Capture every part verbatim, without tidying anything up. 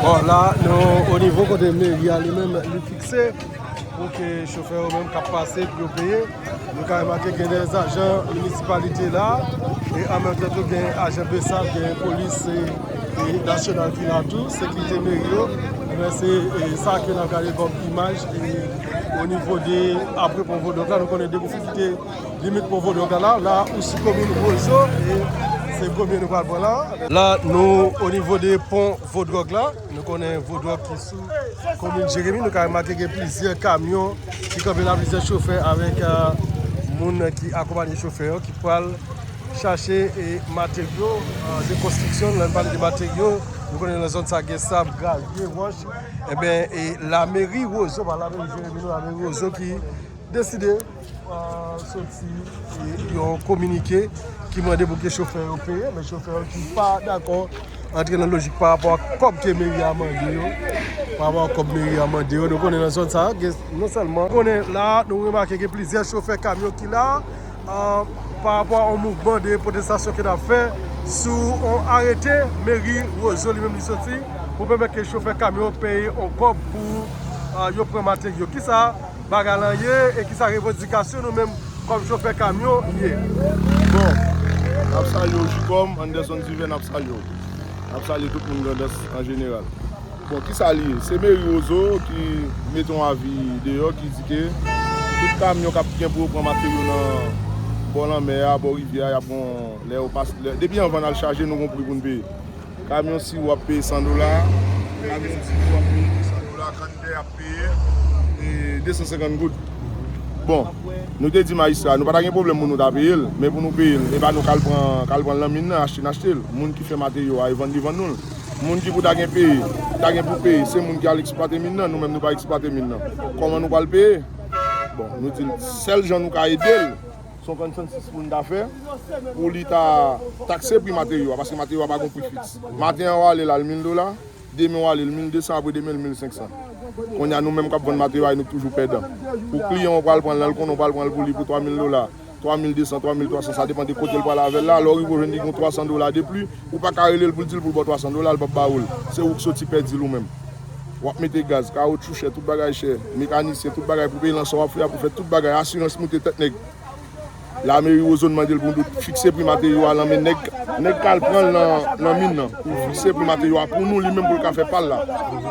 Bon, la, nou o nivo kote meri a li menm li fikse pou ke chofè yo menm k ap pase pou yo peye. Nou ka remake gen de ajan minisipalite la, e an menm tan tou gen ajan BSAP, gen polis e, e nasyonal ki la tou, sekirite meri yo. Ebyen, se e, sa ke n ap gade kòm imaj e, o nivo de apre pon Vodwòg la, nou konnen depi w fin kite limit pon Vodwòg la, la, la ou sou komin Wozo, e se premye nou pral pran la. La, nou o nivo de pon Vodwòg la, nou konnen Vodwòg ki sou komin Jeremi, nou ka remake gen plizyè kamyon ki kanpe la, plizyè chofè avèk euh, moun ki akonpanye chofè yo ki pral chache e materyo euh, de konstriksyon. Lè n pale de materyo, nou konnen nan zòn sa gen sab, gravye, wòch. Ebyen, e lameri Wozo, pa lameri Jeremi, non, lameri Wozo ki deside euh, soti e, yon kominike ki mande pou ke chofè yo peye, men chofè yo ki pa dakò antre nan lojik pa rapò a kòb ke meri a mande yo, pa rapò a kòb meri a mande yo. Nou konnen nan zòn sa, gen, non sèlman konnen la, nou remake gen plizyè chofè kamyon ki la, euh, pa rapò a yon mouvman de pwotestasyon ke n ap fè sou yon arete meri Wozo li menm li soti pou pèmèt ke chofè kamyon peye yon kòb pou euh, yo pran materyo. Kisa bagay lan ye e kisa revandikasyon nou menm kòm chofè kamyon ye? Bon, n ap salye w Jikòm, Anderson Divin, n ap salye w. N ap salye tout moun Grandans an jeneral. Bon, kisa li ye? Se meri Wozo ki mete yon avi deyò ki di ke tout kamyon k ap gen pou yo pran materyo nan bò lanmè a, bò rivyè a, y ap gon lè yo pase, lè, depi anvan n al chaje, nou gon pri pou n peye. Kamyon siwo ap peye san dola, kamyon dife ap peye de san dola, kanntè ap peye e de san senkant goud. Bon, nou te di majistra, nou pa ta gen pwoblèm pou nou ta peye l, men pou nou peye l, e pa nou k al pran, k al pran l nan min nan, achte n achte l. Moun ki fè materyo a, e vann li vann nou l. Moun ki pou ta gen peye, ta gen pou peye, se moun ki al eksplwate min nan, nou menm nou pa eksplwate min nan. Kòman nou pral peye? Bon, nou di l, sèl jan nou ka ede l, se yon konnsansis pou n ta fè, pou li ta takse pri materyo a, paske materyo a pa gon pri fiks. Maten an w ale l al mil dola, demen w ale l mil de san, apre demen l mil senk san. Kounye a nou menm k ap vann materyo a, nou k toujou pèdan. Pou kliyan w pral pran l, lè l konnen w pral pran l pou li pou twa mil dola, twa mil de san, twa mil twa san, sa depann de kote l pral avè l la. Lè w rive w jwenn li gon twa san dola de pli, ou pa ka rele l pou l di l pou l ba w twa san dola, l p ap ba ou l. Se ou k soti pèdi l ou menm. W ap mete gaz, kawotchou chè, tout bagay chè, mekanisyen, tout bagay pou peye lan sa w ap fè a, pou fè tout bagay, asirans moute tèt nèg. Lameri Wozo mande l pou nou fikse pri materyo a lan men nèg, nèg k al pran l nan, nan min nan. Pou fikse pri materyo a pou nou, li menm pou l ka fè pa l la.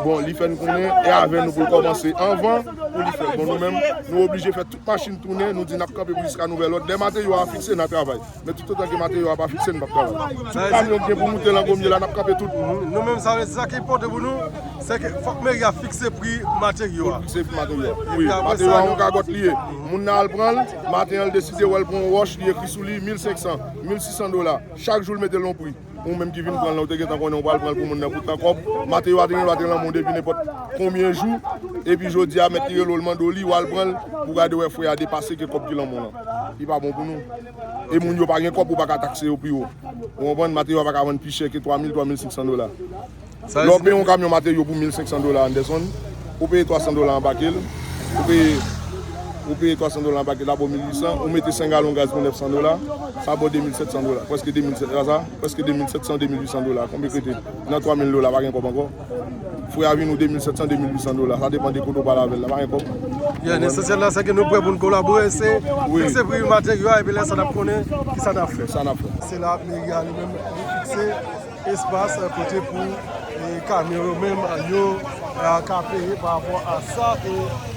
Bon, li fè n konnen, e avè nou pou l kòmanse. Anvan, pou li fè. Bon, nou menm, nou oblije fè tout machin tounen, nou di n ap kanpe pou jiska nouvèl òd. Lè materyo a fikse, n a travay. Men toutotan ke materyo a pa fikse, n p ap travay. Tout kamyon k gen pou moute lan gomye la, n ap kanpe tout. Nou menm, sa, sa ki enpòtan pou nou, se ke fòk meri a fikse pri materyo a. Pou l fikse pri materyo a. Wi, materyo a yon gagòt li ye. Moun nan al pran l, maten an l deside wè l pran yon wòch, li ekri sou li mil senk san, mil sis san dola. Chak jou l mete l yon pri. Ou menm ki vin pran l lan, ou te gentan konnen ou pral pran l pou moun nan pou tan kòb. Materyo a te gen dwa te lan men w depi nenpòt konbyen jou. Epi jodi a, mèt li rele w, l mande w li, w al pran l, pou gade wè frè a depase ke kòb ki lan men w lan. Li pa bon pou nou. E moun yo pa gen kòb, ou pa ka takse yo pi wo. Ou konprann? Materyo a pa ka vann pi chè ke twa mil, twa mil senk san dola. Lè w peye yon kamyon materyo pou mil senk san dola, Anderson, ou peye twa san dola anbake l, ou peye, ou peye twa san dola anbake l, la ba w mil uit san, ou mete senk galon gaz pou nèf san dola, sa ba w de mil sèt san dola, prèske de mil sèt san, sa, prèske de mil sèt san, de mil uit san dola, konbyen k rete? Nan twa mil dola, pa gen kòb ankò. Frè a vin ou de mil sèt san, de mil uit san dola, sa depann de kote w pral avè l la, pa gen kòb. Yeah, lesansyèl la, se ke nou prè pou n kolabore, se fikse pri materyo a, epi lè sa n ap konnen kisa n ap fè. Sa n ap fè. Se la meri a li menm li fikse espas kote pou e, kamyon yo menm yo e, ka peye pa rapò a sa ke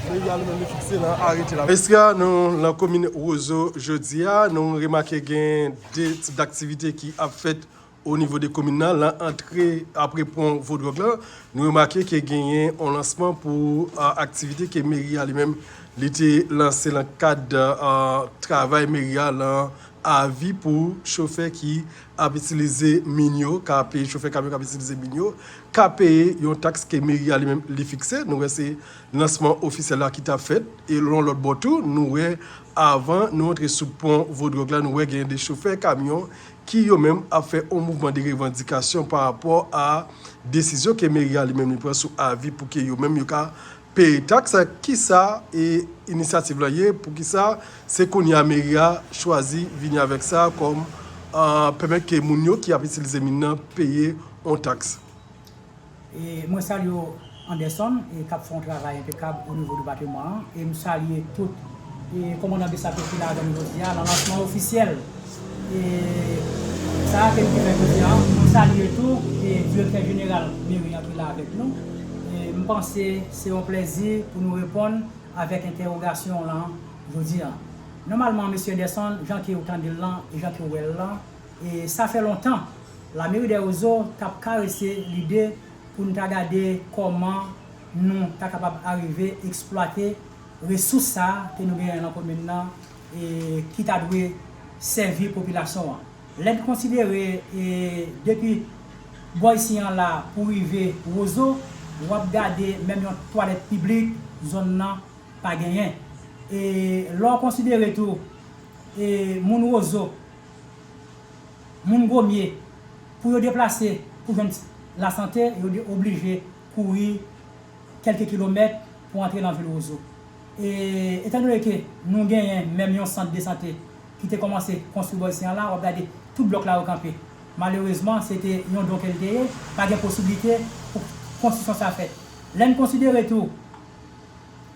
meri a li menm li fikse nan arete la. Mesye, nou lan komin Wozo jodi a, nou remake gen de tip daktivite ki ap fèt o nivo de komin nan, lan antre apre pon Vodròg lan, nou remake ke genyen yon lansman pou a, aktivite ke meri a li menm li te lanse lan kad a, travay meri a lan avi pou chofè ki ap itilize min yo, k ap, chofè kamyon k ap itilize min yo, ka peye yon taks ke meri a li menm li fikse. Nou wè se lansman ofisyèl la ki t ap fèt. E yon lòt bò tou, nou wè avan nou antre sou pon Vodròg la, nou wè gen de chofè kamyon ki yo menm ap fè yon mouvman de revandikasyon pa rapò a desizyon ke meri a li menm li pran sou avi pou ke yo menm yo ka peye taks. Kisa e inisyativ lan ye? Poukisa se kounye a meri a chwazi vini avèk sa kòm a, pèmèt ke moun yo ki ap itilize min nan peye yon taks. E mwen salye w, Anderson, e k ap fè yon travay enpekab o nivo depatman an. E m salye tout e kòmandan BSAP ki la avè nou jodi a nan lansman ofisyèl e sa a ke nou te fè jodi a. M salye tou e direktè jeneral meri an ki la avèk nou. E m panse se yon plèzi pou nou reponn avèk entèwogasyon w lan jodi a. Nòmalman, mesye Anderson, jan ke w tande l lan e jan ke w wè l lan, e sa fè lontan Lameri dè Wozo t ap karese lide pou n ta gade kòman nou ta kapab arive eksplwate resous sa a ke nou genyen nan komin nan e ki ta dwe sèvi popilasyon an. Lè n konsidere e depi bò isi an la pou rive Wozo, w ap gade menm yon twalèt piblik zòn nan pa genyen. E lè w konsidere tou e moun Wozo, moun Gwomye, pou yo deplase pou jwenn lasante, yo oblije kouri kèlke kilomèt pou antre nan vil Wozo. E etandone ke nou genyen menm yon sant de sante ki te kòmanse konstwi bò isi an la, w ap gade tout blòk la yo kanpe. Malerezman, se te yon don ke l te ye, pa gen posiblite pou konstriksyon sa fèt. Lè n konsidere tou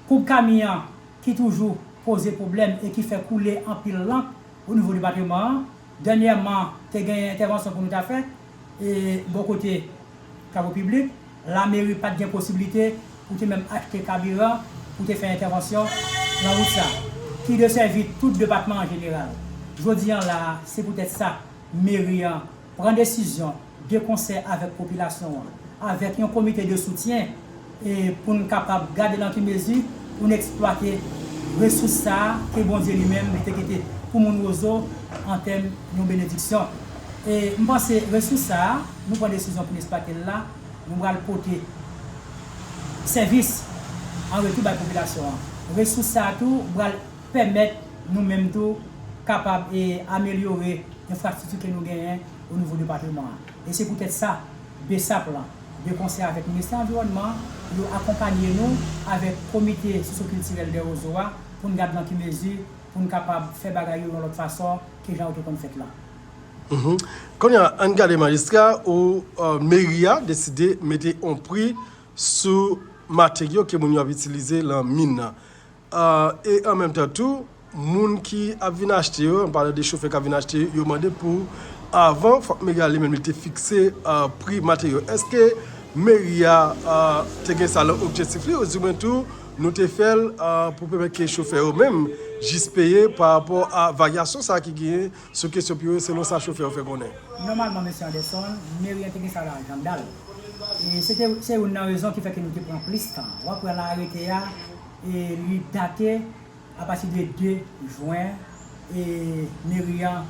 koub kami an ki toujou poze pwoblèm e ki fè koule anpil lank o nivo depatman an, dènyèman, te gen entèvansyon pou nou ta fè e bò kote travo piblik, lameri pa t gen posiblite pou te menm achte kabiran pou te fè entèvansyon nan wout sa, ki desèvi tout depatman an jeneral. Jodi an la a, se poutèt sa meri an pran desizyon de konsè avèk popilasyon an, avèk yon komite de soutyen e pou n kapab gade nan ki mezi pou n eksplwate resous sa a ke Bondye li menm li te kite pou moun Wozo an tèm yon benediksyon. E m panse resous sa a, nou pran desizyon pou n eksplwate l la, nou pral pote sèvis an retou bay popilasyon an. Resous sa a tou pral pèmèt nou menm tou kapab e amelyore enfrastrikti ke nou genyen o nivo depatman an. E se poutèt sa, BSAP lan, de konsè avèk Ministè Anviwònman, yo akonpanye nou avèk Komite Sosyokiltirèl dè Wozo a pou n gad nan ki mezi pou n kapab fè bagay yo yon lòt fason ke jan yo te konn fèt lan. Mhm. Kounye a, ann gade majistra, ou, euh, meri a deside mete yon pri sou materyo ke moun yo ap itilize lan min nan. Euh, e an menm tan tou, moun ki ap vin achte yo, an palan de chofè k ap vin achte yo, yo mande pou avan, fòk meri a li menm li te fikse, euh, pri materyo. Èske meri a, euh, te gen sa lan objektif li, oudimwen tou, nou te fè l, euh, pou pèmèt ke chofè yo menm jis peye pa rapò a varyasyon sa ki genyen sou kesyon pri yo, selon sa chofè yo fè konnen? Nòmalman, mesye Anderson, meri an te gen sa lan ajanda l. E se te, se youn nan rezon ki fè ke nou te pran plis tan. W ap wè lan arete a, e li date apati de de jen, e meri an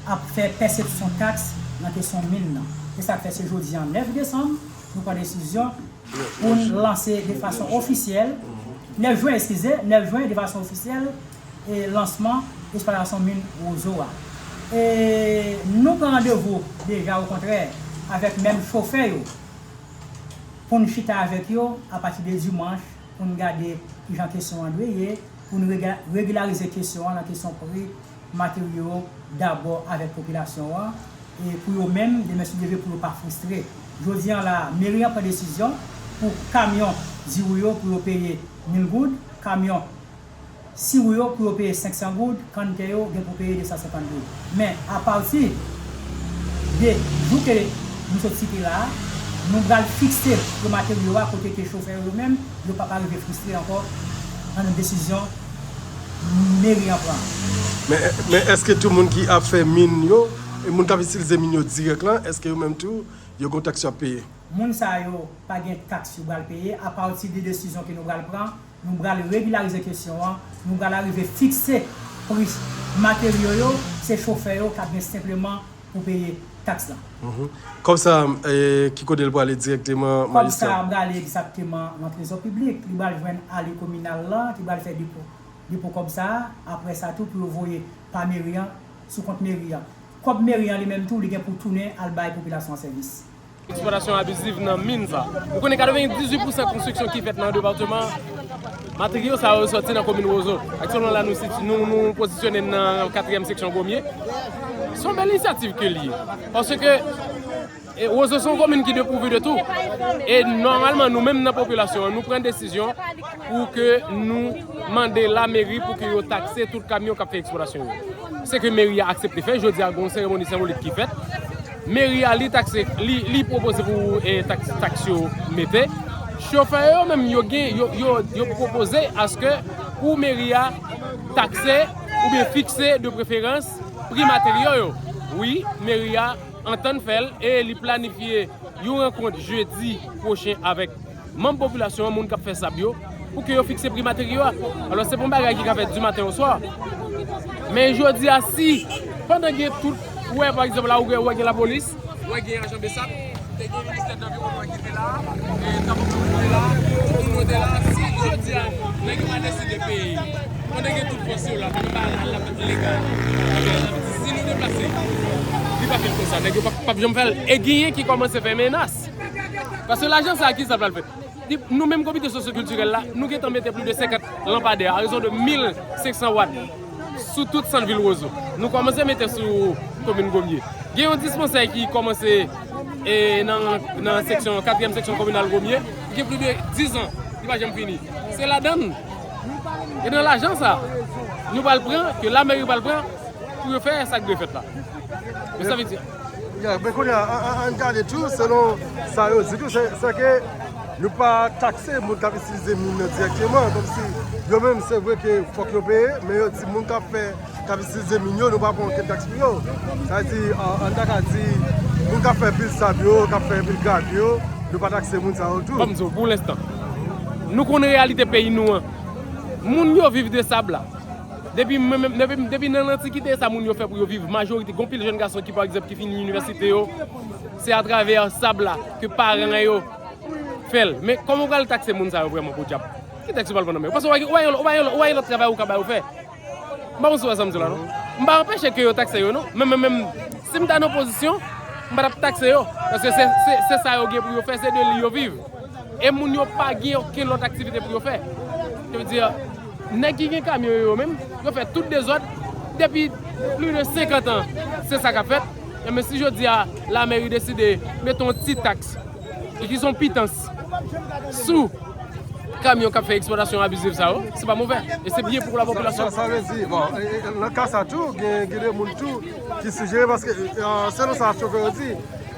ap fè pèsepsyon taks nan kesyon min nan. Se sa k fè se jodi an nèf desanm, nou pran desizyon pou n lanse de fason ofisyèl, nèf jen, eskize, nèf jen de fason ofisyèl, e lansman eksplwatasyon min Wozo a. E nou pran randevou deja, okontrè, avèk menm chofè yo pou n chita avèk yo apati de dimanch pou n gade kijan kesyon an dwe ye, pou n rega-, regilarize kesyon an nan kesyon pri materyo dabò avèk popilasyon an, e pou yo menm, demen si Dye vle, pou yo pa fristre. Jodi an la, meri an pran desizyon pou kamyon diri yo pou yo peye mil goud, kamyon siro yo pou yo peye senk san goud, kanntè yo gen pou peye de san senkant goud. Men, apati de jou ke nou sot site la a, nou pral fikse pri materyo a kote ke chofè yo menm, yo p ap rive fristre ankò nan desizyon meri an pran. Men, men èske tout moun ki ap fè min yo, e moun k ap itilize min yo dirèk lan, èske yo menm tou, yo gen taks y ap peye? Moun sa yo pa gen taks yo pral peye apati de desizyon ke nou pral pran. Nou pral regilarize kesyon an, nou pral arive fikse pri materyo yo, se chofè yo k ap gen senpleman pou peye taks lan. Mhm. Kòb sa, e, ki kote l prale dirèkteman, majistra? Kòb sa a prale egzakteman nan trezò piblik. Li pral jwenn ale kominal lan, ki pral fè depo, depo kòb sa a. Apre sa tou, pou yo voye pa meri an, sou kont meri an. Kòb meri an li menm tou, li gen pou tounen al bay popilasyon an sèvis. Eksplwatasyon abiziv nan min sa. Ou konnen katrevendizuit pousan konstriksyon ki fèt nan depatman an, materyo sa yo sòti nan komin Wozo. Aktyèlman la nou siti-, nou, nou pozisyone n nan katriyèm seksyon Gwomye. Se yon bèl inisyativ ke l ye. Paske E Wozo se yon komin ki depouvi de tou. E nòmalman, nou menm nan popilasyon an, nou pran desizyon pou ke nou mande lameri pou ke yo takse tout kamyon k ap fè eksplòtasyon yo. Se ke meri a aksepte fè, jodi a gen yon seremoni senbolik ki fèt. Meri a, li takse, li, li pwopoze pou, e, taks, taks yo mete. Chofè yo menm, yo gen, yo, yo, yo pwopoze aske pou meri a takse oubyen fikse de preferans pri materyo yo. Wi, meri a antann fè l e li planifye yon rankont jedi pwochen avèk manm popilasyon an, moun k ap fè sab yo, pou ke yo fikse pri materyo a. Alò, se pa yon bagay ki ka fèt di maten o swa. Men jodi a, si, pandan gen tout, ou wè, pa egzanp, la, ou wè, ou wè gen lapolis, ou wè gen ajan besap, te gen ministè danviwònman ki te la, e travay piblik te la, tout moun te la, si jodi a, nèg yo pa deside peye, pandan gen tout fòs yo la, pandan bagay la, la legal, si nou deplase, li pa fèt konsa, nèg yo p ap, p ap janm fè l. E genyen ki kòmanse fè menas. Paske lajan sa a, ki sa l pral fè? Li, nou menm komite sosyokiltirèl la, nou gentan mete plis de senkant lanpadè a rezon de mil senk san wat sou tout sant vil Wozo. Nou kòmanse mete sou komin Gomye. Gen yon dispansè ki kòmanse, e, nan, nan seksyon, katriyèm seksyon kominal Gomye, ki gen plis de diz an, li pa janm fini. Se ladann, e nan lajan sa, nou pral pran, ke lameri pral pran, pou yo fè sa k dwe fèt la. Men sa vle di. Ya, men kounye a, an, an, ann gade tou, selon sa yo di tou, se, se ke nou pa takse moun k ap itilize min nan dirèkteman, kòmsi yo menm, se vre ke fòk yo peye, men yo di moun k ap fè, k ap itilize min yo, nou pa pran okenn taks pou yo. Sa vle di, an, ann ta ka di, moun k ap fè pil sab yo, k ap fè pil gravi yo, nou pa takse moun sa yo tou. Ban m di w, pou lenstan, nou konn reyalite peyi nou an. Moun yo viv de sab la. Depi, menm, depi, depi nan lantikite, sa moun yo fè pou yo viv. Majorite, gon pil jèn gason ki, pa egzanp, ki fini inivèsite yo, se atravè sab la ke paran yo fè l. Men kòman w pral takse moun sa yo vrèman podyab? Ki taks yo pral pran nan men yo? Paske w pa gen, w pa gen, w pa gen, w pa gen lòt travay ou ka ba yo fè. M pa konn si w wè sa m di w la, non. M pa anpeche ke yo takse yo, non. Men, men, men, si m ta nan pozisyon, m pa t ap takse yo. Paske se, se, se sa yo gen pou yo fè, se de li yo viv. E moun yo pa gen okenn lòt aktivite pou yo fè. Sa vle di, nèg ki gen kamyon yo menm, yo fè tout dezòd depi plis de senkant an. Se sa k ap fèt. Enben, si jodi a lameri deside mete yon ti taks, e ki se yon pitans sou kamyon k ap fè eksplòtasyon abiziv sa yo, se pa movè. E se byen pou lapopilasyon. Sa, sa vle di, bon, e, e, nan ka sa tou, gen, gen de moun tou ki sijere, paske, e, selon sa chofè yo di,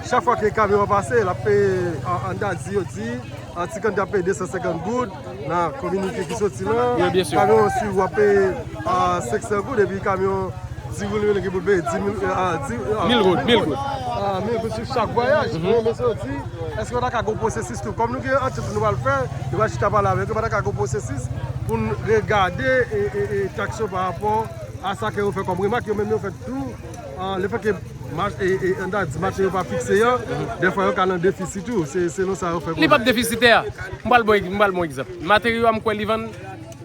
chak fwa ke kamyon an pase, l ap peye, an, anndan di yo di, an ti kann ap peye de san senkant goud, nan kominike ki soti lan. Wi, byen si. Kamyon si w ap peye, a, senk san goud, epi kamyon di goud, li gen pou l peye di mil, a, di, a, mil goud, mil goud. A, mil goud sou chak vwayaj. Mhm. Men, men se yo di, èske pa ta ka gon pwosesis tou? Kòm nou gen antant nou pral fè, nou pral chita pale avèk yo, pa ta ka gon pwosesis pou n regade e, e, e taks yo pa rapò a sa ke yo fè kòm remak, yo menm yo fè tou, a, lefètke mach-, e, e, anndan di mache yo pa fikse an, dèfwa yo ka nan defisi tou, se selon sa yo fè konnen. Li p ap defisitè. M pral bon, m pral bon egzanp. Materyo a, m kwè li vann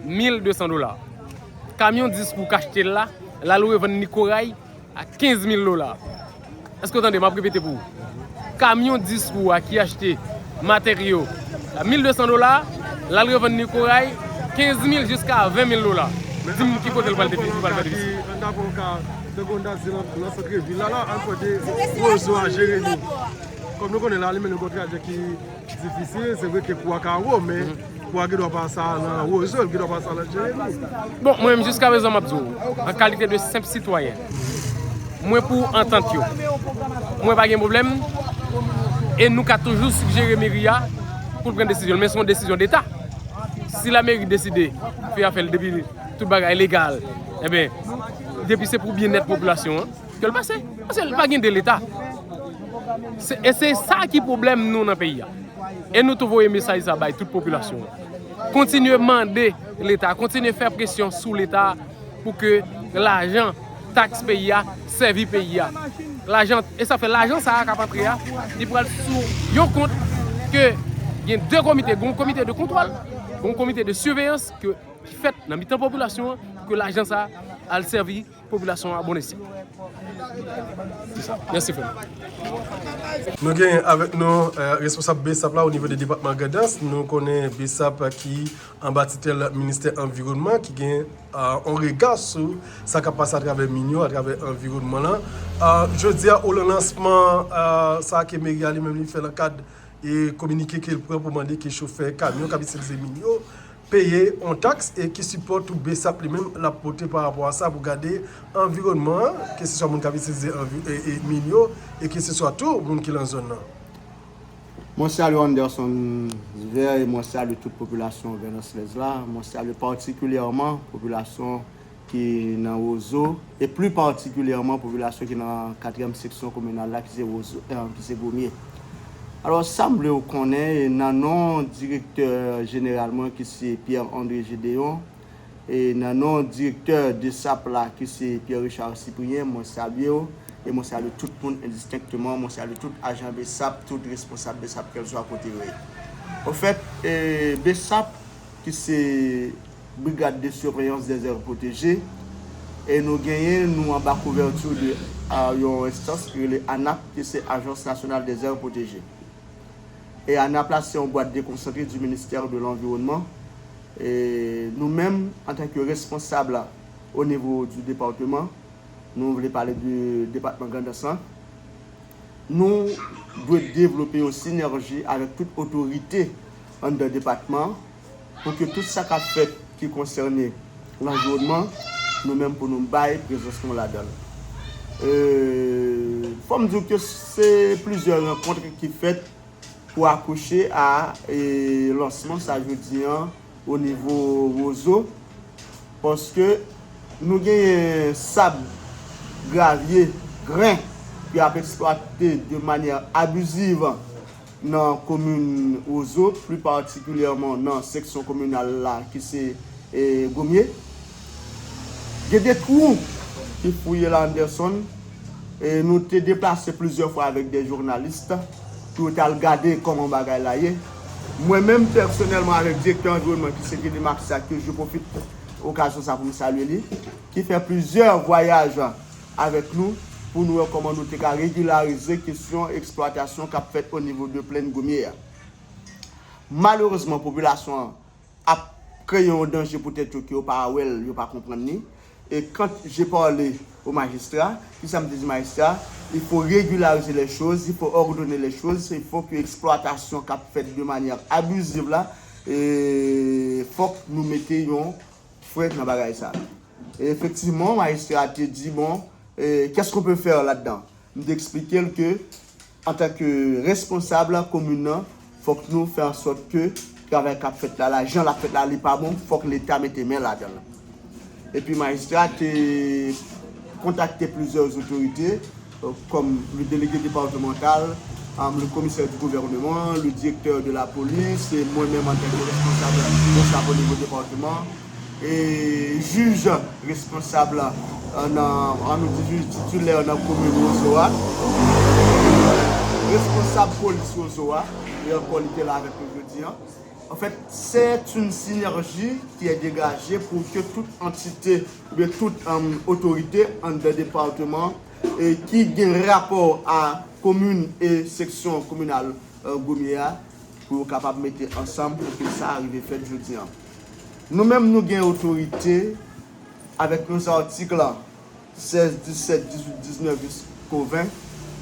mil de san dola. Kamyon dis kou k achte l la, l al revann Nikoray a kenz mil dola. Èske w tande? M ap repete pou ou. Kamyon dis kou a ki achte materyo a mil de san dola, l al revann Nikoray kenz mil jiska ven mil dola. Di m ki kote l pral defi-, pral fè defisi. Anndan pran yon ka, tankou anndan di lan, lan sant vil la, la, an kote Wozo a, Jeremi. Kòm nou konnen la, li menm yon trajè ki difisil, se vre ke kou a ka wo, men kou a gen dwa pase nan Wozo, l gen dwa pase nan Jeremi. Bon, mwen menm, jiska prezan, m ap di w, an kalite de senp sitwayen, mwen pou antant yo, mwen pa gen pwoblèm, e nou ka toujou sijere meri a pou l pran desizyon l, men se yon desizyon deta. Si lameri deside fè afè l depi tout bagay legal, enben, depi se pou byennèt popilasyon an, ke l pase. Paske l pa gen de Leta. Se, e se sa ki pwoblèm nou nan peyi a. E nou tou voye mesaj sa bay tout popilasyon an. Kontinye mande Leta, kontinye fè presyon sou Leta pou ke lajan taks peyi a sèvi peyi a. Lajan, e sa fè lajan sa a k ap antre a, li pral sou yon kont ke gen de komite, gen yon komite de kontwòl, gen yon komite de siveyans ke, ki fèt nan mitan popilasyon an, pou ke lajan sa a al sèvi popilasyon an a bon esyan. Se sa. Mèsi, frè m. Nou gen avèk nou, eh, responsab BSAP la o nivo de depatman Grandans. Nou konnen BSAP ki anba titèl Ministè Anviwònman, ki gen, eh, yon rega sou sa k ap pase atravè min yo, atravè anviwònman lan. Eh, jodi a, ou lan lansman, eh, sa ke meri a li menm li fè nan kad e kominike ke l pran pou mande ke chofè kamyon k ap itilize min yo peye yon taks e ki sipò tou BSAP li menm l ap pote pa rapò a sa pou gade anviwònman an, keseswa moun k ap itilize anvi-, e, e, min yo, e keseswa tou moun ki lan zòn nan. Mwen salye Anderson Vert e mwen salye tout popilasyon Grandans Lèz la. Mwen salye patikilyèman popilasyon ki nan Wozo, e pli patikilyèman popilasyon ki nan katriyèm seksyon kominal la, ki se Wozo, eh, ki se Gomye. Alò, sa m vle w konnen, e nan non direktè jeneral mwen, ki se Pierre André Gédéon, e nan non direktè BSAP la, ki se Pierre Richard Cyprien, mwen salye w, e mwen salye tout moun endistenkteman, mwen salye tout ajan BSAP, tout responsab BSAP, kèlswa kote yo ye. Anfèt, e, BSAP, ki se Brigade de Surveillance des Aires Protégées, e nou genyen nou anba kouvèti de, a, yon enstans ki rele ANAP, ki se Agence Nationale des Aires Protégées. E ANAP la, se yon bwat dekonsantre du ministère de l'Environnement. E nou menm, antanke responsab o nivo du depatman, nou vle pale de depatman Grandans lan, nou dwe devlope yon sinèji avèk tout otorite anndan depatman an pou ke tout sa k ap fèt ki konsène lanviwònman, nou menm pou nou bay prezans nou ladan l. E, fò m di w ke se plizyè rankont ki fèt pou akouche a, e, lansman sa jodi an o nivo Wozo, paske nou genyen sab, gravye, gren ki ap eksplwate de manyè abiziv nan komin Wozo, pli patikilyèman nan seksyon kominal la ki se, e, Gomye. Gen de twou ki fouye la, Anderson, e nou te deplase plizyè fwa avèk de jounalis pou yo t al gade kòman bagay la ye. Mwen menm, pèsonèlman, avèk direktè anviwònman ki se Guy Demax, ke je pwofit okazyon sa pou m salye li, ki fè plizyè vwayaj avèk nou pou nou wè kòman nou te ka regilarize kesyon eksplwatasyon k ap fèt o nivo de Plèn Gomye a. Malerezman, popilasyon an ap kreye yon danje pou tèt yo ke yo pa wè l, yo pa konprann li. E quand j'ai parlé au magistrat, ki sa m te di majistra? Il faut régulariser les choses, il faut ordonner les choses, il faut que eksplwatasyon k ap fèt de manyè abiziv la, e fòk nou mete yon fren nan bagay sa. E efektivman, majistra a te di, bon, e, qu'est-ce qu'on peut faire là-dedans? M te eksplike l ke, antanke responsab komin nan, fòk nou fè an sòt ke travay k ap fèt la, la, jan l ap fèt la, li pa bon, fòk Leta mete men ladan l. Epi majistra te kontakte plizyè otorite, euh, comme le délégué départemental, euh, le commissaire du gouvernement, le directeur de la police, e mwen menm antanke responsab responsab o nivo depatman, e jij responsab, euh, nan, an nou di jij titilè nan komin Wozo a, responsab polis Wozo a, e ankò li te la avèk nou jodi an. En fait, c'est une synergie qui est dégagée pour que toute entité oubyen tout, um, otorite anndan depatman, e ki gen rapò a komin e seksyon kominal, euh, Gomye a, pou yo kapab mete ansanm pou ke sa rive fèt jodi an. Nou menm, nou gen otorite avèk nou zatik la, sèz, disèt, dizuit, diznèf jisko ven,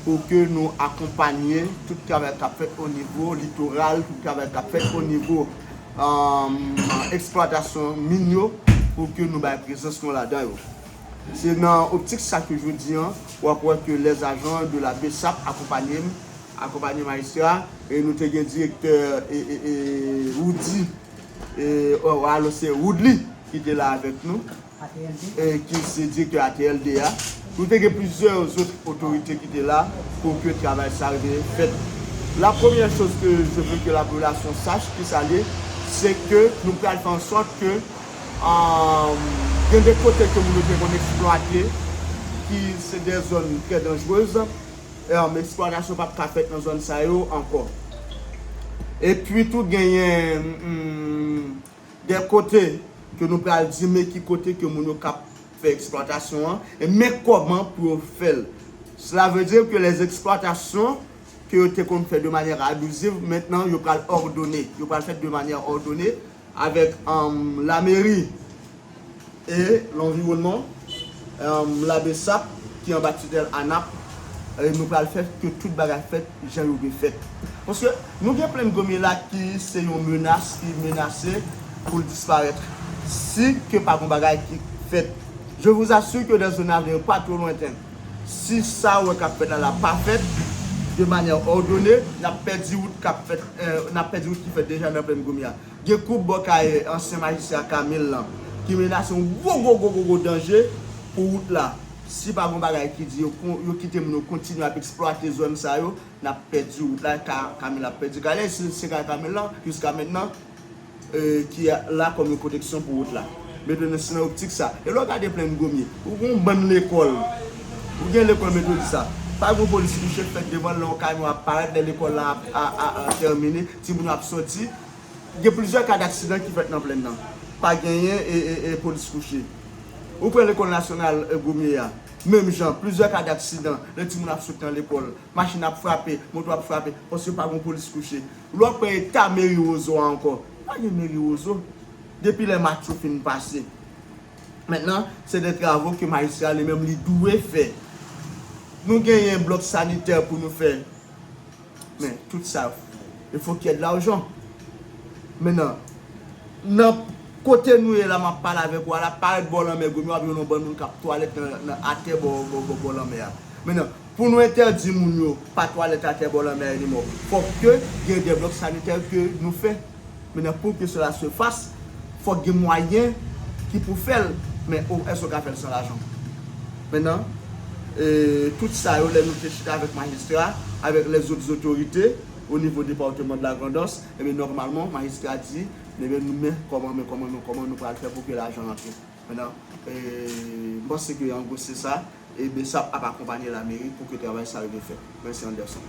pou ke nou akonpanye tout travay k ap fèt o nivo litoral, tout travay k ap fèt o nivo, um, eksplwatasyon min yo, pou ke nou bay prezans nou ladan yo. Se nan optik sa ke jodi an, w ap wè ke les agents de la BSAP akonpanye m, akonpanye majistra, e nou te gen direktè, e, e, e, Woody, e, o, alò se Woodly ki te la avèk nou, e, ki se direktè A T L D a. Nou te gen plizyè zòt otorite ki te la pou ke travay sa rive fèt. La première chose que je veux que la population sache, ki sa l ye, se ke nou pral fè an sòt ke, um, gen de kote ke moun yo te konn eksplwate, ki se de zòn trè danjerez, um, eksplwatasyon p ap ka fèt nan zòn sa yo ankò. Epi tou genyen, um, de kote ke nou pral di, men ki kote ke moun yo k ap fè eksplwatasyon an, e men kòman pou yo fè l. Cela veut dire que les exploitations ke yo te konn fè de manière abusive, maintenant yo pral ordonné, yo pral fèt de manière ordonnée avec euh, la mairie et l'environnement, euh, la BSAP ki anba titel ANAP, e nou pral fè ke tout bagay fèt jan yo dwe fèt. Paske nou gen plenn gomye la ki se yon menas, ki menase pou l disparèt. Si ke pa gon bagay ki fèt, je vous assure que dans un avenir pas trop lointain, si sa ou wè k ap fèt la, la pa fèt de manière ordonnée, n ap pèdi wout k ap fèt, euh, n ap pèdi wout ki fèt deja nan plenn gomye a. Gen koup bò kay ansyen majistra Camille lan, ki menase yon gwo, gwo, gwo, gwo, gwo danje pou wout la. Si pa gon bagay ki di yo, yo kite moun yo kontinye ap eksplwate zòn sa yo, n ap pèdi wout la, ka, Camille ap pèdi kay la, e se, se kay Camille lan, jiska mentnan, euh, ki la kòm yon pwoteksyon pou wout la. Mete nan, nan optik sa. E lè w gade plenn gomye, ou gen yon bann lekòl. Ou gen lekòl metodis sa. Pa gen yon polis kouche k fèt devan l, lè yon kamyon ap parèt, lè lekòl la ap a, a, a, tèmine, timoun yo ap sòti. Gen plizyè ka daksidan ki fèt nan plenn nan. Pa genyen e, e, e polis kouche. Ou pran lekòl nasyonal e, gomye a. Menm jan, plizyè ka daksidan, lè timoun ap sot nan lekòl, machin ap frape, moto ap frape, paske pa gen polis kouche. Lè w ap pran eta meri Wozo a ankò, pa gen meri Wozo. Depi lè Matcho fin pase. Mentnan, se de travo ke majistra li menm li dwe fè. Nou genyen blòk sanitè pou nou fè. Men, tout sa, il faut qu'il y ait de l'argent. Mentnan, nan kote nou ye la, m ap pale avèk ou a la, parèt bò lanmè gomye, w ap jwenn yon bann moun k ap twalèt nan, nan atè bò, bò, bò, bò lanmè a. Mentnan, pou nou entèdi moun yo pa twalèt atè bò lanmè a anymore, fòk ke gen de blòk sanitè ke nou fè. Mentnan, pour que cela se fasse, fòk gen mwayen ki pou fè l. Men, o, èske w ka fè l san lajan? Mentnan, e, tout sa yo, lè nou te chita avèk majistra, avèk lèzòt otorite o nivo depatman de la Grandans, ebyen, nòmalman, majistra di, ebyen, nou, men kòman, men kòman, men kòman nou pral fè pou ke lajan rantre. Mentnan, e, m panse ke an gwo se sa, e BSAP ap akonpanye lameri pou ke travay sa rive fèt. Mèsi, Anderson.